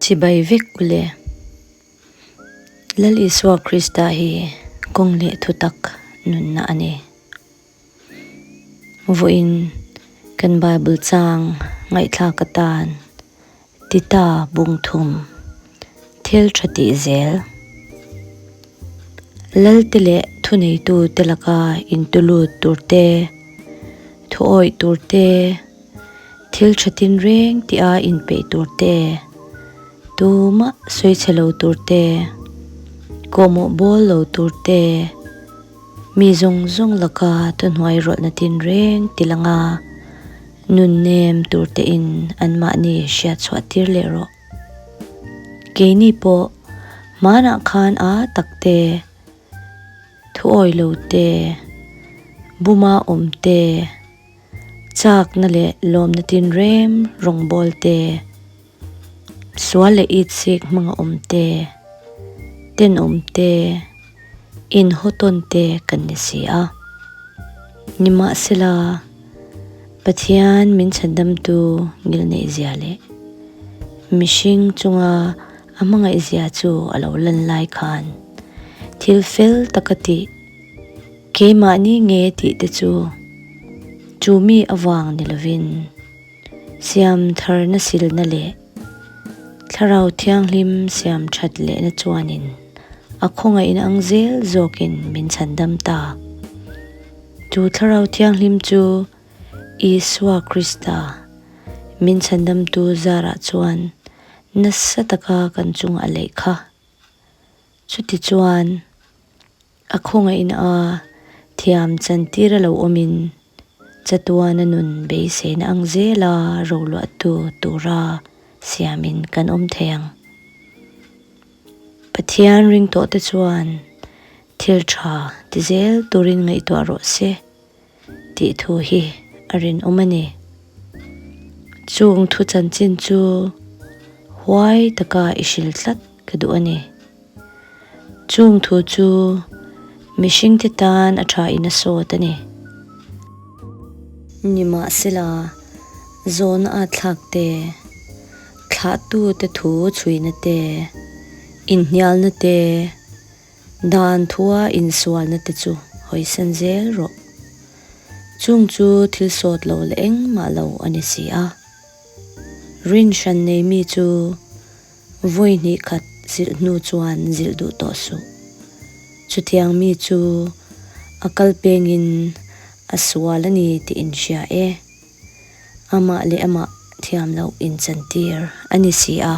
Chibai vek ule. Lal Isua Krista hi kawng leh thutak nunna a ni. Vawiin kan Bible chang ngaihthlak atan Tita bungthum thil tha tih zel. Lalte leh thuneitu te laka intulut tur te, thuawih tur te, thil tha tinreng tia inpeih tur te, tumah sawi chhe lo tur te, kawhmawh bawl lo tur te, Mi zawng zawng laka thuhnuai rawlhna tinreng ti langa nun nem tur tein anmahni hriat chhuah tir leh rawh. Keini pawh hmanah khan a tak te, thuawi lo te, buma awm te, chakna leh lawmna tinreng rawngbâwl te, Sual leh itsik hmanga awm te, tenawm te, inhawtawn te kan ni si a. Nimahsela, Pathian min chhandamtu ngilneihzia leh mihring chunga a hmangaihzia chu a lo lan lai khan thil fel taka tih, keimahni nge tih te chu chu mi avang ni lovin, Siam tharna silna leh Thlarau Thianghlim siam that lehna chuanin a khawngaihna ang zel zawkin min chhandam ta. Chu Thlarau Thianghlim chu Isua Krista min chhandamtu zarah chuan nasa taka kan chunga a leih kha. Chutichuan A khawngaihna a thiam chantir a lo awmin chatuana nun beiseina ang zela roluahtu tura siamin kan awm thei ang. Pathian ring tawhte chuan thil tha ti zel turin ngaihtuah rawh se tih thu hi a rinawm a ni. Chung thu chanchin chu huai taka i hrilh tlat ka duh a ni. Chung thu chu mihringte tan a tha in a sawt a ni. Nimahsela, zawhna a thlak te, thlahtute thu chhuina te, inhnialna te, dan thua insualna te chu hawisan zel rawh. Chung chu thil sawt lo leh engmah lo a ni si a. Rin hran nei mi chu Vawi hnih khat zilh hnu chuan zilh duh tawh suh. Chutiang mi chu a kal pengin a sual a ni tih in hria e. Amah leh amah thiam loh inchantir a ni si a.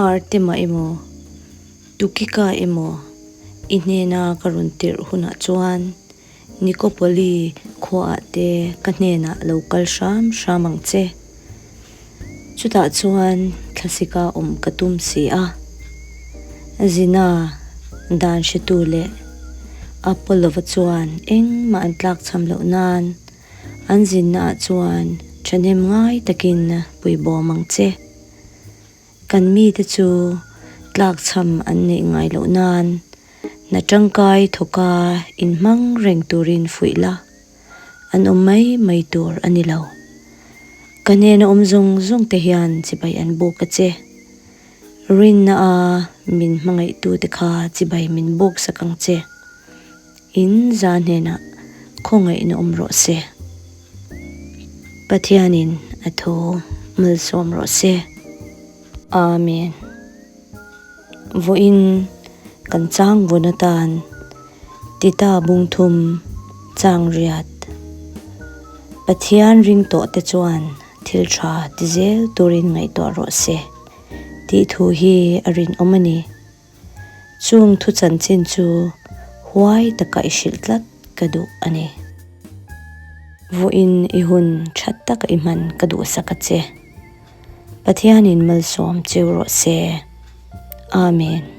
Artema emaw, Tukika emaw i hnena ka rawn tirh hunah chuan Nikopoli khuaah te ka hnenah lo kal hram hram ang che. Chutah chuan thlasika awm ka tum si a. Zina dan hretu leh Apollova chuan engmah an tlakchham loh nan an zinnaah chuan thahnem ngai takin puibawm ang che. Kan mite chu tlakchham an neih ngai loh nan Na tangkai thawka inhmang reng turin fuih la, an awm mai mai tur a ni lo. Ka hnena awm zawng zawng te hian chibai an buk a che. Rinna a min hmangaihtute kha chibai min buk sak ang che. In za hnenah khawngaihna awm rawh se. Pathianin a thu malsawm rawh se. Amen. Vawiin kan chang vun atan Tita bungthum chang riat. Pathian ring tawh te chuan thil tha ti zel turin ngaihtuah rawh se tih thu hi a rinawm a ni. Chung thu chanchin chu huai taka i hrilh tlat ka duh a ni. Vawiin i hun tha taka i hman ka duhsak a che. Pathianin malsawm cheu rawh se. Amen.